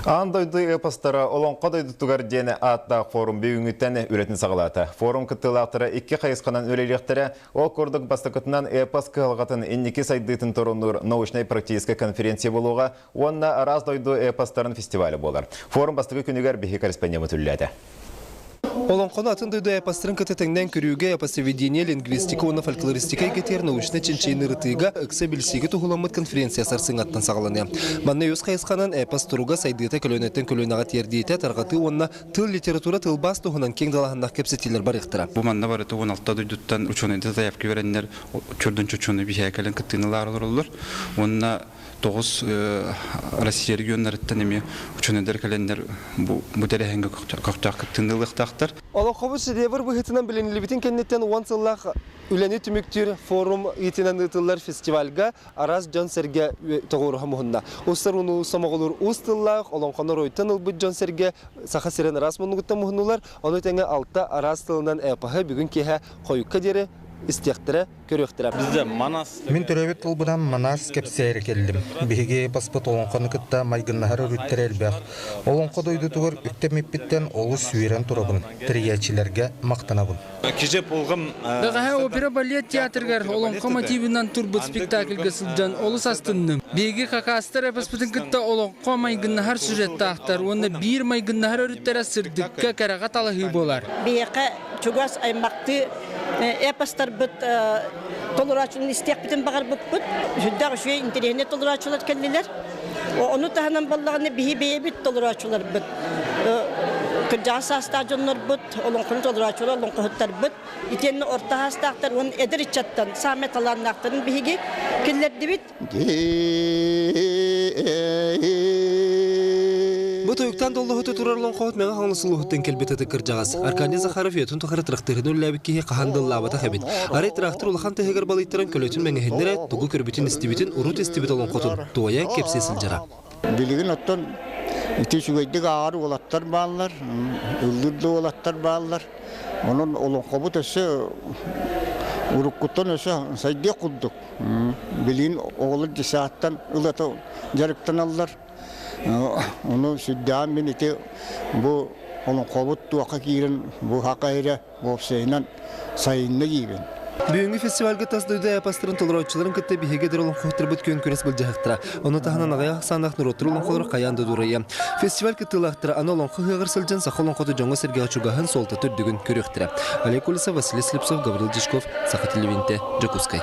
Аан дойду эпостара Олоҥхо дойдутугар диэн ааттаах форум бүгүҥҥүттэн үлэтин саҕалаата. Форум кыттыылаахтара икки хайысханан үлэлиэхтэрэ. Ол курдук бастакытынан эпос кыһалҕатын инники сайдыытын торумнуур научнай-практическай конференция буолуоҕа уонна араас дойду эпостарын фестиваля буолар. Форум бастакы күнүгэр биһи корреспондеммыт үлэлээтэ. Олоҥхону атын дойду эпостарын кытта тэҥнээн көрүүгэ эпосоведение, лингвистика уонна фольклористика эйгэтигэр научнай чинчийиини ырытыыга ыкса билсиигэ туһуламмыт конференция сарсыҥҥаттан саҕаланыа. Манна үс хайысханан эпос туруга сайдыыта көлүөнэттэн көлүөнэҕэ тиэрдиитэ, тарҕатыы уонна тыл, литература, тылбаас туһунан киэҥ далааһыннаах кэпсэтиилэр барыахтара. Бу манна барыта 16 дойдуттан учуонайдар заявка берэннэр чордон чочуону биһээ кэлэн кыттыыны ылаары олороллор. Уонна тоҕус Россия регионнарыттан эмиэ учуонайдар кэлэннэр бу бу тэрээһиҥҥэ көхтөөх кыттыыны ылыахтаахтар. Олоҥхобут шедевр быһыытынан билиниллибитин кэнниттэн уон сыллаах үлэни түмүктүүр форум ыытынан ыытыллар фестивальга араас дьон-сэргэ тоҕуоруһа муһунна. Устар ууну сомоҕолуур уус тыллаах олоҥхону оройуттан ылбыт дьон-сэргэ Саха сирин араас муннугуттан муһуннулар. Ону тэҥэ алта араас тылынан эпоһы бүгүн киэһэ хойукка диэри истиэхтэрэ, көрүөхтэрэ. Бізде Манас Мин төрөөбүт тылбынан Манас кэпсээри кэллим. Биһиги баспыт олоҥхону кытта майгыннаһар өрүттэрэ элбэх. Олоҥхо дойдутугар үктэммиппиттэн олус үөрэн турабын, тэрийээччилэргэ махтанабын. Киже полгым Бэҕэһээ опера балет театрыгар олоҥхо мотивынан турбут спектакльга сылдьан олус астынным. Биһиги хакастар эпоспытын кытта олоҥхо майгыннаһар сюжеттаахтар уонна биир майгыннаһар өрүттэрэ сырдыкка, кэрэҕэ талаһыы буолар. Биһиэхэ чугас аймахтыы эпостарбыт толорооччуну истиэхпитин баҕарбыппыт. Сүрдээх үчүгэй интэриэһинэй толорооччулар кэллилэр. Ону таһынан буоллаҕына биһи бэйэбит толорооччуларбыт кырдьаҕас саастаах дьоннорбут, олоҥхону толорооччулар, олоҥхоһуттарбыт итиэннэ орто саастаахтар уонна эдэр ыччаттан саамай талааннаахтарын биһиги киллэрдибит. Бу тойуктаан доллоһута турар олоҥхоһут Мэҥэ Хаҥалас улууһуттан кэлбит ытык кырдьаҕас. Аркадий Захаров үйэтин тухары тырахтыырын үлэлээбит киһи хаһан да ыллаабатах эбит. Арай тыраахтыр улахан тыһыгар балыйтаран көлөтүн мэҥэһиннэрэ, тугу көрбүтүн-истибитин, урут истибит олоҥхотун туойа кэпсии сылдьара. Билигин оттон ити үчүгэйдик ааҕар уолаттар бааллар, ыллыыр да уолаттар бааллар. Онон олоҥхобут өссө уруккуттан өссө сайдыах курдук. Билигин оҕолор десяттан ылата дьарыктаналлар. Ону сүрдээҕин мин ити бу олоҥхобут туохха киирэн бу хака эрэ уопсайынан сайынна диибин. Бүгүҥҥү фестивальга тас дойду эпостарын толорооччуларын кытта биһиги эдэр олоҥхоһуттарбыт күөн күрэс былдьаһыктара. Ону таһынан аҕыйах ахсааннаах норуоттар олоҥхолоро хайаан да дуурайа. Фестиваль кыттыылаахтара аны олоҥхо ыһыаҕар сылдьан саха олоҥхото дьоҥҥо-сэргэҕэ чугаһын, суолтата үрдүгүн көрүөхтэрэ. Олег Колесов, Василий Слепцов, Гаврил Дьячков, Саха телевидениетэ, Дьокуускай.